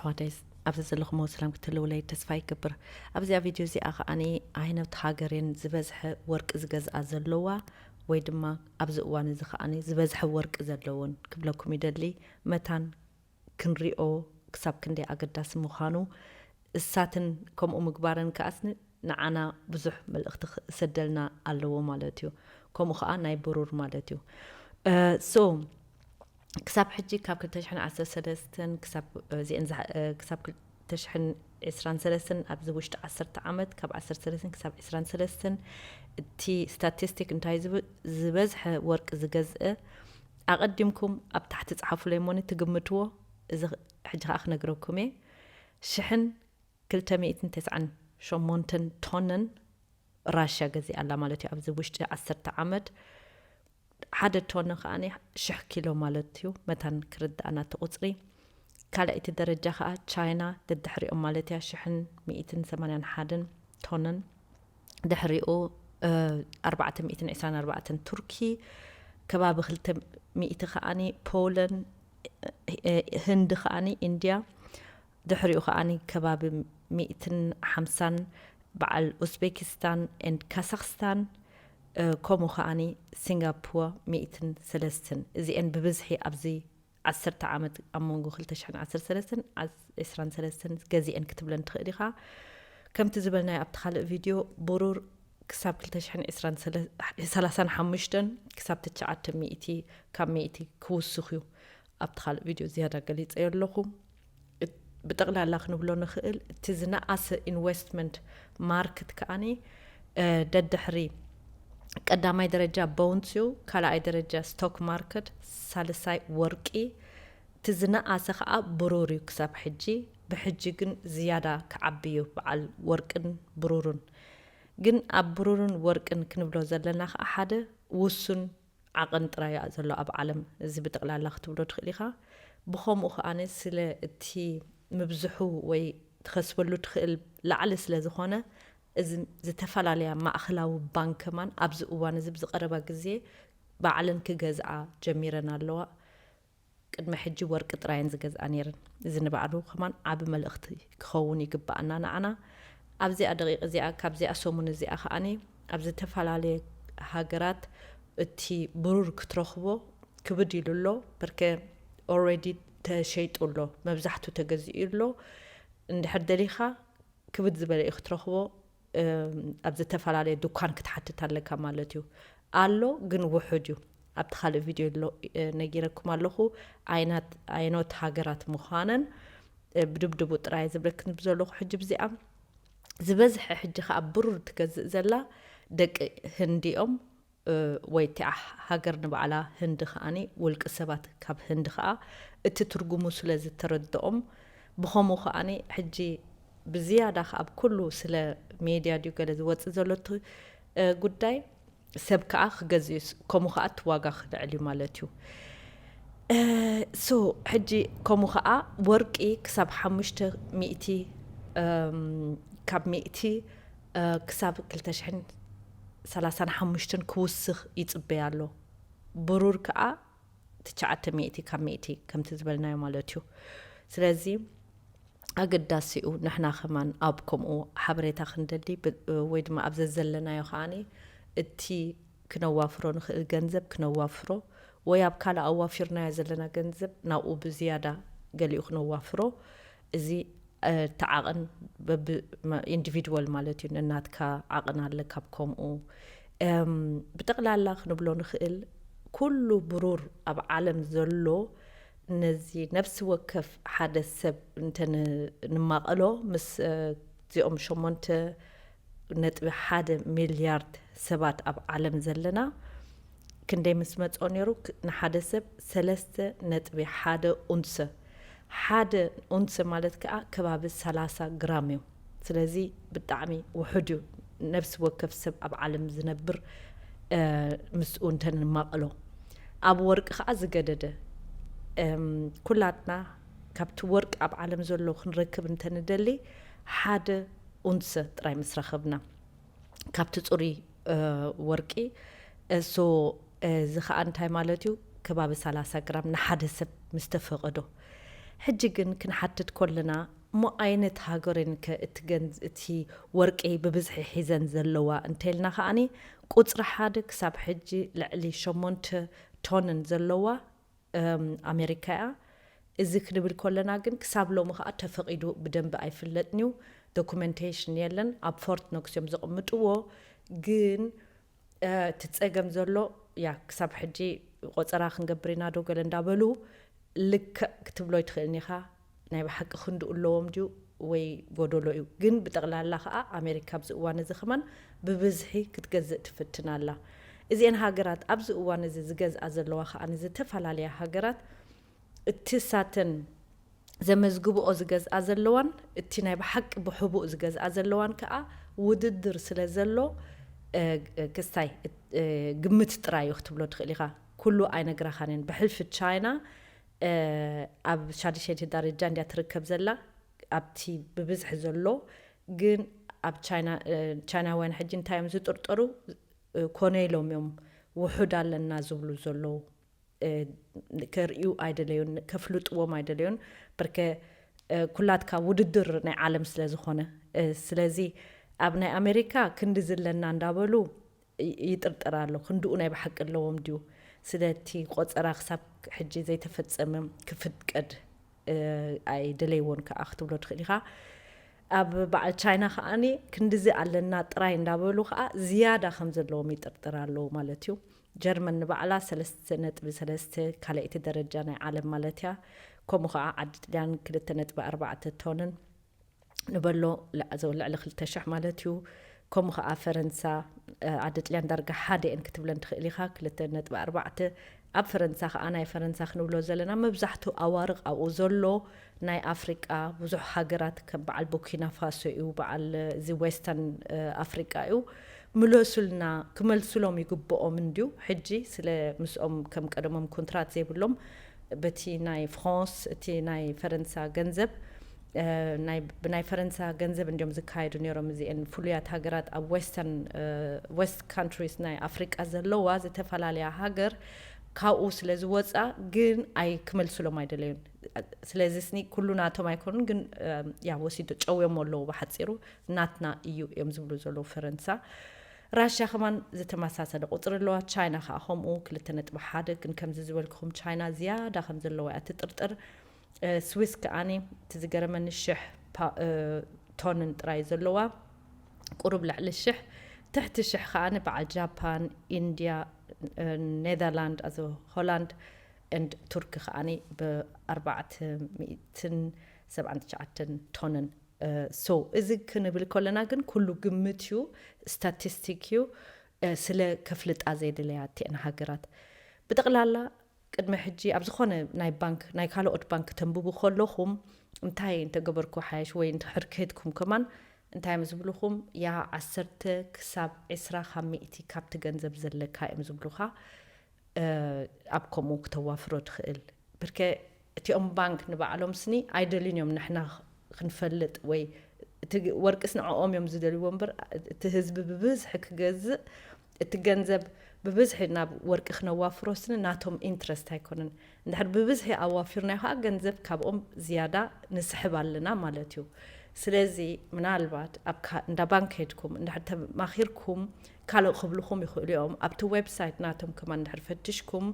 ኣሕዋተይ፣ ኣብዚ ዘለኹሞ ሰላም ክትህልውለይ ተስፋ ይገብር። ኣብዚኣ ቪድዮ እዚኣ ከዓኒ ዓይነት ሃገር እየን ዝበዝሐ ወርቂ ዝገዝኣ ዘለዋ፣ ወይ ድማ ኣብዚ እዋን እዚ ከዓኒ ዝበዝሐ ወርቂ ዘለውን ክብለኩም ይደሊ። መታን ክንሪኦ ክሳብ ክንደይ ኣገዳሲ ምዃኑ፣ እሳትን ከምኡ ምግባረን ከኣስኒ ንዓና ብዙሕ መልእኽቲ ክሰደልና ኣለዎ ማለት እዩ። ከምኡ ከዓ ናይ ብሩር ማለት እዩ። ሶ ክሳብ ሕጂ ካብ ክልተ ሽሕን ዓሰርተ ሰለስተን ክሳብ እዚአን ዝሓ- እ፣ ክሳብ ክልተ ሽሕን ዕስራን ሰለስተን ኣብዚ ውሽጢ ዓሰርተ ዓመት ካብ ዓሰርተ ሰለስተን ክሳብ ዕስራን ሰለስተን እቲ ስታቲስቲክ እንታይ ዝብ- ዝበዝሐ ወርቂ ዝገዝእ ኣቐዲምኩም ኣብ ታሕቲ ጸሓፉለይ እሞኒ ትግምትዎ። እዚ ሕጂ ከዓ ክነግረኩም እየ። ሽሕን ክልተ ሚእትን ተስዓን ሸሞንተን ቶንን ራሽያ ገዚኣ ኣላ ማለት እዩ። ኣብዚ ውሽጢ ዓሰርተ ዓመት ሓደ ቶን ከዓኒ ሽሕ ኪሎ ማለት እዩ። መታን ክርዳእና እቲ ቁፅሪ። ካልኣይቲ ደረጃ ከዓ ቻይና ደድሕሪኦም ማለት እያ፣ ሽሕን ሚእትን ሰማንያን ሓደን ቶንን። ድሕሪኡ ኣርባዕተ ሚእትን ዕስራን ኣርባዕተን ቱርኪ፣ ከባቢ ክልተ ሚእቲ ከዓኒ ፖለን፣ ህንዲ ከዓኒ ኢንድያ፣ ድሕሪኡ ከዓኒ ከባቢ ሚእትን ሓምሳን በዓል ኡዝቤኪስታን ኤንድ ካዛክስታን፣ ከምኡ ከዓኒ ሲንጋፖር ሚእትን ሰለስተን። እዚአን ብብዝሒ ኣብዚ ዓሰርተ ዓመት ኣብ መንጎ ክልተ ሽሕን ዓሰርተ ሰለስተን ዕስራን ሰለስተን ገዚአን ክትብለን ትኽእል ኢኻ። ከምቲ ዝበልናዮ ኣብቲ ካልእ ቪድዮ፣ ብሩር ክሳብ ክልተ ሽሕን ዕስራን ሰለ- ሰላሳን ሓሙሽተን ክሳብ ትሽዓተ ሚእቲ ካብ ሚእቲ ክውስኽ እዩ። ኣብቲ ካልእ ቪድዮ ዝያዳ ገሊጸዮ ኣለኹ። እት- ብጠቕላላ ክንብሎ ንኽእል፣ እቲ ዝነኣሰ ኢንቨስትመንት ማርክት ከዓኒ ደድሕሪ ቀዳማይ ደረጃ ቦንድስ እዩ፣ ካልኣይ ደረጃ ስቶክ ማርኬት፣ ሳልሳይ ወርቂ፣ እቲ ዝነኣሰ ከዓ ብሩር እዩ ክሳብ ሕጂ። ብሕጂ ግን ዝያዳ ክዓቢ እዩ በዓል ወርቅን ብሩርን። ግን ኣብ ብሩርን ወርቅን ክንብሎ ዘለና ከዓ ሓደ ውሱን ዓቐን ጥራይ ዘሎ ኣብ ዓለም። እዚ ብጠቕላላ ክትብሎ ትኽእል ኢኻ። ብኸምኡ ከዓነ ስለ እቲ ምብዝሑ ወይ ትኸስበሉ ትኽእል ላዕሊ ስለ ዝኾነ፣ እዚ ዝተፈላለያ ማእኸላዊ ባንክ ከማን ኣብዚ እዋን እዚ ብዝቐረባ ግዜ ባዕለን ክገዝኣ ጀሚረን ኣለዋ። ቅድሚ ሕጂ ወርቂ ጥራየን ዝገዝኣ ነይረን። እዚ ንባዕሉ ከማን ዓቢ መልእኽቲ ክኸውን ይግባኣና ንዓና። ኣብዚኣ ደቂቕ እዚኣ፣ ካብዚኣ ሰሙን እዚኣ ከዓኒ ኣብ ዝተፈላለየ ሃገራት እቲ ብሩር ክትረኽቦ ክብድ ኢሉ ኣሎ። በርከ ኦልሬዲ ተሸይጡ ኣሎ፣ መብዛሕቱ ተገዚኡ ኣሎ። እንድሕር ደሊኻ ክብድ ዝበለ እዩ ክትረኽቦ። ኣብ ዝተፈላለየ ድኳን ክትሓትት ኣለካ ማለት እዩ። ኣሎ ግን ውሑድ እዩ። ኣብቲ ካልእ ቪድዮ ኣሎ ነጊረኩም ኣለኹ፣ ኣይናት- ኣየኖት ሃገራት ምዃነን። ብድብድቡ ጥራይ ዝብለክን ብዘለኹ ሕጂ ብዚኣ ዝበዝሐ ሕጂ ከዓ ብሩር ትገዝእ ዘላ ደቂ ህንዲ እዮም። ወይ እቲኣ ሃገር ንባዕላ ህንዲ ከዓኒ ውልቂ ሰባት ካብ ህንዲ ከዓ እቲ ትርጉሙ ስለ ዝተረድኦም፣ ብኸምኡ ከዓኒ ሕጂ ብዝያዳ ከዓ ኣብ ኩሉ ስለ ሜድያ ድዩ ገለ ዝወፅእ ዘሎ እቲ ጉዳይ፣ ሰብ ከዓ ክገዝእ እዩ። ከምኡ ከዓ እቲ ዋጋ ክልዕል እዩ ማለት እዩ። ሶ ሕጂ ከምኡ ከዓ ወርቂ ክሳብ ሓሙሽተ ሚእቲ ካብ ሚእቲ ክሳብ ክልተ ሽሕን ሰላሳን ሓሙሽተን ክውስኽ ይፅበይ ኣሎ። ብሩር ከዓ ትሽዓተ ሚእቲ ካብ ሚእቲ ከምቲ ዝበልናዮ ማለት እዩ። ስለዚ ኣገዳሲኡ ንሕና ከማን ኣብ ከምኡ ሓበሬታ ክንደሊ ወይ ድማ ኣብ ዘዘለናዮ ከዓኒ እቲ ክነዋፍሮ ንኽእል ገንዘብ ክነዋፍሮ፣ ወይ ኣብ ካልእ ኣዋፊርናዮ ዘለና ገንዘብ ናብኡ ብዝያዳ ገሊኡ ክነዋፍሮ። እዚ እቲ ዓቕን በብ ኢንዲቪድዋል ማለት እዩ። ነናትካ ዓቕን ኣለካ ኣብ ከምኡ። ብጠቕላላ ክንብሎ ንኽእል፣ ኩሉ ብሩር ኣብ ዓለም ዘሎ ነዚ ነብሲ ወከፍ ሓደ ሰብ እንተ ንማቐሎ ምስ እዚኦም ሸሞንተ ነጥቢ ሓደ ሚልያርድ ሰባት ኣብ ዓለም ዘለና ክንደይ ምስ መጾ ነይሩ? ንሓደ ሰብ ሰለስተ ነጥቢ ሓደ ኡንሰ። ሓደ ኡንሰ ማለት ከዓ ከባቢ ሰላሳ ግራም እዩ። ስለዚ ብጣዕሚ ውሑድ እዩ ነብሲ ወከፍ ሰብ ኣብ ዓለም ዝነብር ምስኡ እንተንማቕሎ። ኣብ ወርቂ ከዓ ዝገደደ። ኩላትና ካብቲ ወርቂ ኣብ ዓለም ዘሎ ክንረክብ እንተንደሊ ሓደ ኡንሰ ጥራይ ምስ ረኸብና ካብቲ ፅሩይ ወርቂ። ሶ እዚ ከዓ እንታይ ማለት እዩ? ከባቢ ሰላሳ ግራም ንሓደ ሰብ ምስ ተፈቐዶ። ሕጂ ግን ክንሓትት ኮለና፣ እሞ ዓይነት ሃገረን ከ እቲ ገንዝ-፣ እቲ ወርቂ ብብዝሒ ሒዘን ዘለዋ እንተልና ከኣኒ፣ ቁጽሪ ሓደ ክሳብ ሕጂ ልዕሊ ሸሞንተ ቶንን ዘለዋ፣ እም፣ ኣሜሪካ እያ። እዚ ክንብል ኮለና ግን ክሳብ ሎሚ ከኣ ተፈቒዱ ብደንቢ ኣይፍለጥን እዩ። ዶኩመንቴሽን የለን። ኣብ ፎርት ኖክስ እዮም ዘቕምጥዎ። ግን፣ እ፣ እቲ ጸገም ዘሎ፣ ያ፣ ክሳብ ሕጂ ቆጸራ ክንገብር ኢና ዶ ገለ እንዳበሉ ልክዕ ክትብሎ ኣይትኽእልን ኢኻ። ናይ ብሓቂ ክንድኡ ኣለዎም ድዩ ወይ ጎደሎ እዩ? ግን ብጠቕላላ ከኣ ኣሜሪካ ኣብዚ እዋን እዚ ከማን ብብዝሒ ክትገዝእ ትፍትን ኣላ። እዚአን ሃገራት ኣብዚ እዋን እዚ ዝገዝኣ ዘለዋ ከኣ ዝተፈላለያ ሃገራት፣ እቲ ሳተን ዘመዝግብኦ ዝገዝኣ ዘለዋን እቲ ናይ ብሓቂ ብሕቡእ ዝገዝኣ ዘለዋን ከኣ ውድድር ስለ ዘሎ፣ እ፣ ክስታይ፣ እ፣ ግምት ጥራይ እዩ ክትብሎ ትኽእል ኢኻ። ኩሉ ኣይነግራኻን እየን። ብሕልፊ ቻይና፣ እ፣ ኣብ ሻድሸይቲ ደረጃ እንድያ ትርከብ ዘላ፣ ኣብቲ ብብዝሒ ዘሎ። ግን ኣብ ቻይና፣ እ፣ ቻይናውያን ሕጂ እንታይ እዮም ዝጥርጠሩ? እ፣ ኮነ ኢሎም እዮም ውሑድ ኣለና ዝብሉ ዘለዉ። እ፣ ከርእዩ ኣይደለዩን፣ ከፍልጥዎም ኣይደለዩን። በርከ፣ እ፣ ኩላትካ ውድድር ናይ ዓለም ስለ ዝኾነ። እ፣ ስለዚ ኣብ ናይ ኣሜሪካ ክንዲ ዝለና እንዳበሉ ይ-፣ ይጥርጠር ኣሎ። ክንድኡ ናይ ብሓቂ ኣለዎም ድዩ? ስለቲ ቆጸራ ክሳብ ሕጂ ዘይተፈጸመ ክፍቀድ፣ እ፣ ኣይደለይዎን ከኣ ክትብሎ ትኽእል ኢኻ። ኣብ በዓል ቻይና ከኣኒ ክንድዚ ኣለና ጥራይ እንዳበሉ ከኣ ዝያዳ ከም ዘለዎም ይጥርጥር ኣለዉ ማለት እዩ። ጀርመን ንባዕላ ሰለስተ ነጥቢ ሰለስተ ካልኣይቲ ደረጃ ናይ ዓለም ማለት እያ። ከምኡ ከኣ ዓዲ ጥልያን ክልተ ነጥቢ ኣርባዕተ ቶንን ንበሎ፣ ልዕ-፣ ልዕሊ ክልተ ሽሕ ማለት እዩ። ከምኡ ከኣ ፈረንሳ፣ እ፣ ዓዲ ጥልያን ዳርጋ ሓደ እየን ክትብለን ትኽእል ኢኻ፣ ክልተ ነጥቢ ኣርባዕተ። ኣብ ፈረንሳ ከኣ፣ ናይ ፈረንሳ ክንብሎ ዘለና መብዛሕትኡ ኣዋርቕ ኣብኡ ዘሎ ናይ ኣፍሪቃ ብዙሕ ሃገራት ከም በዓል ቡርኪና ፋሶ እዩ፣ በዓል እዚ ዌስተርን፣ እ፣ ኣፍሪቃ እዩ። ምለሱልና፣ ክመልሱሎም ይግብኦም እንድዩ። ሕጂ ስለ ምስኦም ከም ቀደሞም ኮንትራት ዘይብሎም በቲ ናይ ፍራንስ፣ እቲ ናይ ፈረንሳ ገንዘብ፣ እ፣ ናይ፣ ብናይ ፈረንሳ ገንዘብ እንድዮም ዝካየዱ ነይሮም እዚአን ፍሉያት ሃገራት ኣብ ዌስተርን፣ እ፣ ዌስት ካንትሪስ ናይ ኣፍሪቃ ዘለዋ ዝተፈላለያ ሃገር ካብኡ ስለ ዝወፃ ግን ኣይ ክመልሱሎም ኣይደለዩን። ስለዚ ስኒ ኩሉ ናቶም ኣይኮኑን ግን፣ እ፣ ያ ወሲዶ ጨውዮም ኣለዉ ብሓፂሩ ናትና እዩ እዮም ዝብሉ ዘለዉ ፈረንሳ። ራሽያ ከማን ዝተመሳሰለ ቁፅሪ ኣለዋ። ቻይና ከዓ ከምኡ ክልተ ነጥቢ ሓደ። ግን ከምዚ ዝበልክኹም ቻይና ዝያዳ ከም ዘለዋ እያ ትጥርጥር። እ፣ ስዊስ ከኣኒ እቲ ዝገረመኒ ሽሕ ፓ-፣ እ፣ ቶንን ጥራይ ዘለዋ፣ ቁሩብ ልዕሊ ሽሕ። ትሕቲ ሽሕ ከኣኒ በዓል ጃፓን፣ ኢንድያ፣ እ፣ ኔዘርላንድ፣ ኣዚ ሆላንድ፣ ኤንድ ቱርኪ ከኣኒ ብኣርባዕተ ሚእትን ሰብዓን ትሽዓተን ቶንን። እ፣ ሶ፣ እዚ ክንብል ከለና ግን ኩሉ ግምት እዩ፣ ስታቲስቲክ እዩ። እ፣ ስለ ከፍልጣ ዘይደለያ እቲአን ሃገራት። ብጠቕላላ ቅድሚ ሕጂ ኣብ ዝኾነ ናይ ባንክ፣ ናይ ካልኦት ባንክ ተንብቡ ከለኹም፣ እንታይ እንተገበርኩ ሓይሽ ወይ እንድሕር ከድኩም ከማን እንታይ እዮም ዝብሉኹም? ያ ዓሰርተ ክሳብ ዕስራ ካብ ሚእቲ ካብቲ ገንዘብ ዘለካ እዮም ዝብሉኻ። እ፣ ኣብ ከምኡ ክተዋፍሮ ትኽእል። ብርከ እቲኦም ባንክ ንባዕሎም ስኒ ኣይደልዩን እዮም ንሕና ክንፈልጥ ወይ እቲ ወርቅስ ንዕኦም እዮም ዝደልይዎ እምበር፣ እቲ ህዝቢ ብብዝሒ ክገዝእ፣ እቲ ገንዘብ ብብዝሒ ናብ ወርቂ ክነዋፍሮ ስኒ ናቶም ኢንትረስት ኣይኮነን። እንድሕር ብብዝሒ ኣዋፊርናዮ ከዓ ገንዘብ ካብኦም ዝያዳ ንስሕብ ኣለና ማለት እዩ። ስለዚ ምናልባት ኣብ ካ-፣ እንዳ ባንክ ከድኩም እንድሕር ተማኺርኩም ካልእ ክብልኹም ይኽእሉ እዮም። ኣብቲ ዌብሳይት ናቶም ከማን እንድሕር ፈትሽኩም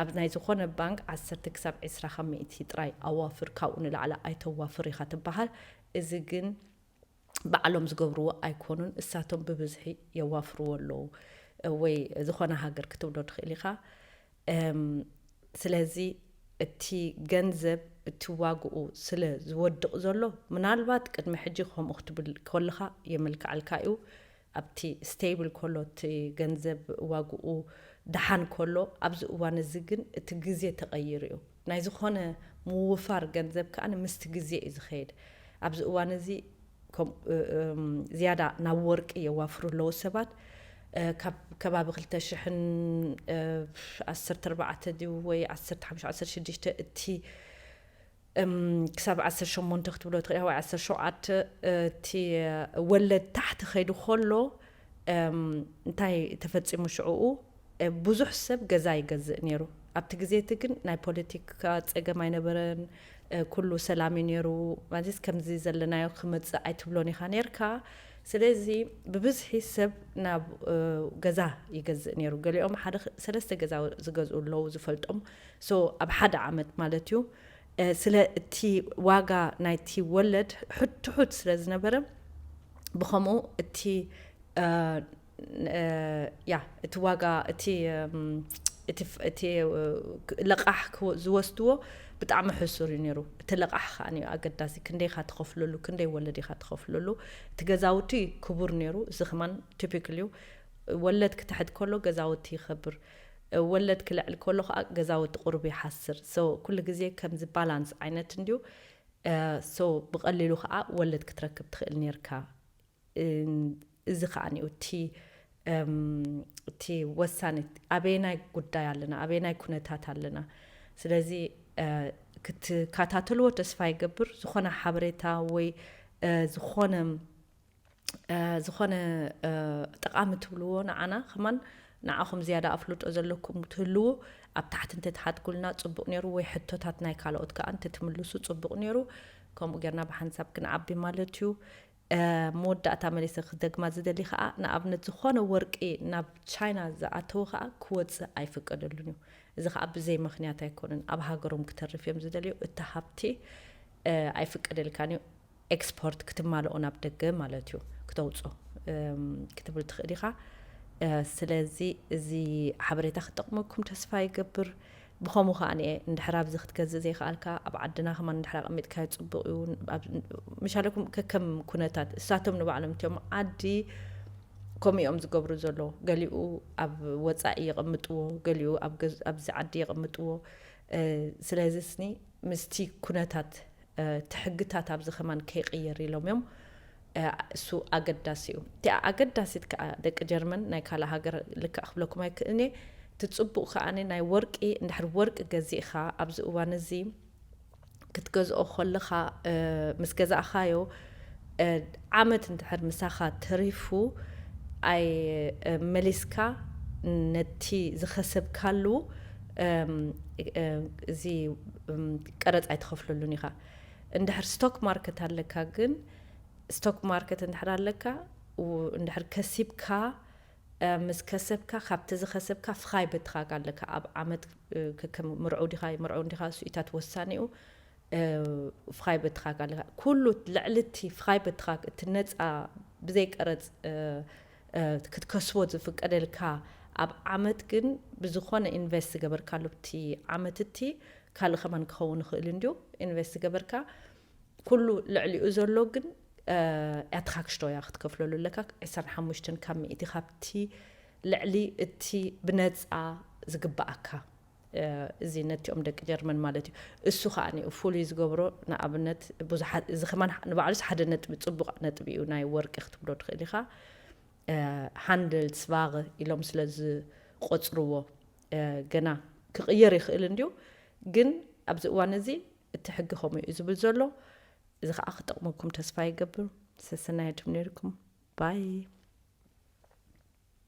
ኣብ ናይ ዝኾነ ባንክ ዓሰርተ ክሳብ ዕስራ ካብ ሚእቲ ጥራይ ኣዋፍር፣ ካብኡ ንላዕሊ ኣይተዋፍር ኢኻ ትበሃል። እዚ ግን ባዕሎም ዝገብርዎ ኣይኮኑን፣ እሳቶም ብብዝሒ የዋፍርዎ ኣለዉ። ወይ ዝኾነ ሃገር ክትብሎ ትኽእል ኢኻ። እም፣ ስለዚ እቲ ገንዘብ፣ እቲ ዋግኡ ስለ ዝወድቕ ዘሎ፣ ምናልባት ቅድሚ ሕጂ ከምኡ ክትብል ከለኻ የመልክዓልካ እዩ። ኣብቲ ስቴብል ከሎ፣ እቲ ገንዘብ ዋግኡ ደሓን ከሎ፣ ኣብዚ እዋን እዚ ግን እቲ ግዜ ተቐይሩ እዩ። ናይ ዝኾነ ምውፋር ገንዘብ ከኣ ምስቲ ግዜ እዩ ዝኸይድ። ኣብዚ እዋን እዚ ከም-፣ እ-፣ እም፣ ዝያዳ ናብ ወርቂ የዋፍሩ ኣለዉ ሰባት። እ፣ ካብ ከባቢ ክልተ ሽሕን፣ እ፣ ዓሰርተ ኣርባዕተ ድዩ ወይ ዓሰርተ ሓሙሽተ፣ ዓሰርተ ሽዱሽተ እቲ፣ እም፣ ክሳብ ዓሰርተ ሸሞንተ ክትብሎ ትኽእል ኢኻ ወይ ዓሰርተ ሸውዓተ፣ እ፣ እቲ ወለድ ታሕቲ ከይዱ ከሎ፣ እም፣ እንታይ ተፈጺሙ ሽዕኡ? እ፣ ብዙሕ ሰብ ገዛ ይገዝእ ነይሩ። ኣብቲ ግዜ እቲ ግን ናይ ፖለቲካ ጸገም ኣይነበረን፣ ኩሉ ሰላም እዩ ነይሩ። ማለት ከምዚ ዘለናዮ ክመፅእ ኣይትብሎን ኢኻ ነርካ። ስለዚ ብብዝሒ ሰብ ናብ ገዛ ይገዝእ ነይሩ። ገሊኦም ሓደ ሰለስተ ገዛ ዝገዝኡ ኣለዉ ዝፈልጦም። ሶ ኣብ ሓደ ዓመት ማለት እዩ። ስለ እቲ ዋጋ ናይቲ ወለድ ሕትሑት ስለ ዝነበረ፣ ብኸምኡ እቲ ያ እቲ ዋጋ እቲ እቲ ለቃሕ ዝወስድዎ ብጣዕሚ ሕሱር እዩ ነይሩ። እቲ ለቃሕ ከዓ እዩ ኣገዳሲ። ክንደይ ኢኻ ትኸፍለሉ፣ ክንደይ ወለድ ኢኻ ትኸፍለሉ። እቲ ገዛውቲ ክቡር ነይሩ። እዚ ከማን ቲፒክል እዩ። ወለድ ክትሕድ ከሎ ገዛውቲ ይኸብር። ወለድ ክልዕል ከሎ ከዓ ገዛውቲ ቁሩብ ይሓስር። ሶ ኩሉ ግዜ ከምዚ ባላንስ ዓይነት እንድዩ። ሶ ብቐሊሉ ከዓ ወለድ ክትረክብ ትኽእል ነርካ። እዚ ከዓ እዩ እቲ እቲ ወሳኒ፣ ኣበየናይ ጉዳይ ኣለና፣ ኣበየናይ ኩነታት ኣለና። ስለዚ ክትከታተልዎ ተስፋ ይገብር። ዝኾነ ሓበሬታ ወይ ዝኾነ ዝኾነ ጠቃሚ ትብልዎ ንዓና ከማን ንዓኹም ዝያዳ ኣፍልጦ ዘለኩም ትህልዉ ኣብ ታሕቲ እንተትሓትጉልና ጽቡቅ ነይሩ፣ ወይ ሕቶታት ናይ ካልኦት ከኣ እንተትምልሱ ጽቡቅ ነይሩ። ከምኡ ጌርና ብሓንሳብ ክንዓቢ ማለት እዩ። መወዳእታ መሊሰ ክደግማ ዝደሊ ከኣ፣ ንኣብነት ዝኾነ ወርቂ ናብ ቻይና ዝኣተወ ከኣ ክወጽእ ኣይፍቀደሉን እዩ። እዚ ከኣ ብዘይ ምኽንያት ኣይኮነን፣ ኣብ ሃገሮም ክተርፍ እዮም ዝደልዩ። እቲ ሃብቲ ኣይፍቀደልካን እዩ። ኤክስፖርት ክትማልኦ ናብ ደገ ማለት እዩ፣ ክተውፅኦ ክትብል ትኽእል ኢኻ። ስለዚ እዚ ሓበሬታ ክጠቕመኩም ተስፋ ይገብር። ብኸምኡ ከዓ እንድሕር ኣብዚ ክትገዝእ ዘይከኣልካ ኣብ ዓድና ከማን እንድሕር ኣቐሚጥካዮ ፅቡቕ እዩ። ምሻለኩም ከከም ኩነታት እሳቶም ንባዕሎም እትዮም ዓዲ ከምኡ እዮም ዝገብሩ ዘለዉ። ገሊኡ ኣብ ወፃኢ የቐምጥዎ፣ ገሊኡ ኣብዚ ዓዲ የቐምጥዎ። ስለዚ ስኒ ምስቲ ኩነታት እቲ ሕግታት ኣብዚ ከማን ከይቅየር ኢሎም እዮም። እሱ ኣገዳሲ እዩ። እቲ ኣገዳሲት ከዓ ደቂ ጀርመን ናይ ካልእ ሃገር ልክዕ ክብለኩም ኣይክእልን እየ። እቲ ፅቡቕ ከዓ ናይ ወርቂ እንድሕር ወርቂ ገዚእኻ ኣብዚ እዋን እዚ ክትገዝኦ ከለኻ ምስ ገዛእኻዮ ዓመት እንድሕር ምሳኻ ተሪፉ ኣይ መሊስካ ነቲ ዝኸሰብካሉ እዚ ቀረፅ ኣይትኸፍለሉን ኢኻ። እንድሕር ስቶክ ማርኬት ኣለካ ግን ስቶክ ማርኬት እንድሕር ኣለካ እንድሕር ከሲብካ ምስ ከሰብካ ካብቲ ዝኸሰብካ ፍኻይ በትኻግ ኣለካ ኣብ ዓመት ምርዑ ዲኻ ምርዑ እንዲኻ ስኢታት ወሳኒኡ ፍኻይ በትኻግ ኣለካ ኩሉ ልዕሊ እቲ ፍኻይ በትኻግ እቲ ነፃ ብዘይ ቀረፅ ክትከስቦ ዝፍቀደልካ ኣብ ዓመት ግን ብዝኾነ ኢንቨስት ዝገበርካሉ እቲ ዓመት እቲ ካልእ ከማን ክኸውን ይኽእል እንድዩ ኢንቨስት ዝገበርካ ኩሉ ልዕሊኡ ዘሎ ግን ኣትኻክሽቶ እያ ክትከፍለሉ ኣለካ ዕስራን ሓሙሽተን ካብ ሚእቲ ካብቲ ልዕሊ እቲ ብነፃ ዝግባኣካ እዚ ነቲኦም ደቂ ጀርመን ማለት እዩ። እሱ ከዓ ፍሉይ ዝገብሮ ንኣብነት ብዙሓት እዚ ከማን ንባዕሉስ ሓደ ነጥቢ ፅቡቅ ነጥቢ እዩ ናይ ወርቂ ክትብሎ ትኽእል ኢኻ። ሃንደልስቫገ ኢሎም ስለ ዝቆፅርዎ ገና ክቕየር ይኽእል እንድዩ። ግን ኣብዚ እዋን እዚ እቲ ሕጊ ከምኡ እዩ ዝብል ዘሎ። እዚ ከዓ ክጠቕመኩም ተስፋ ይገብር። ሰሰናየድም ነይርኩም ባይ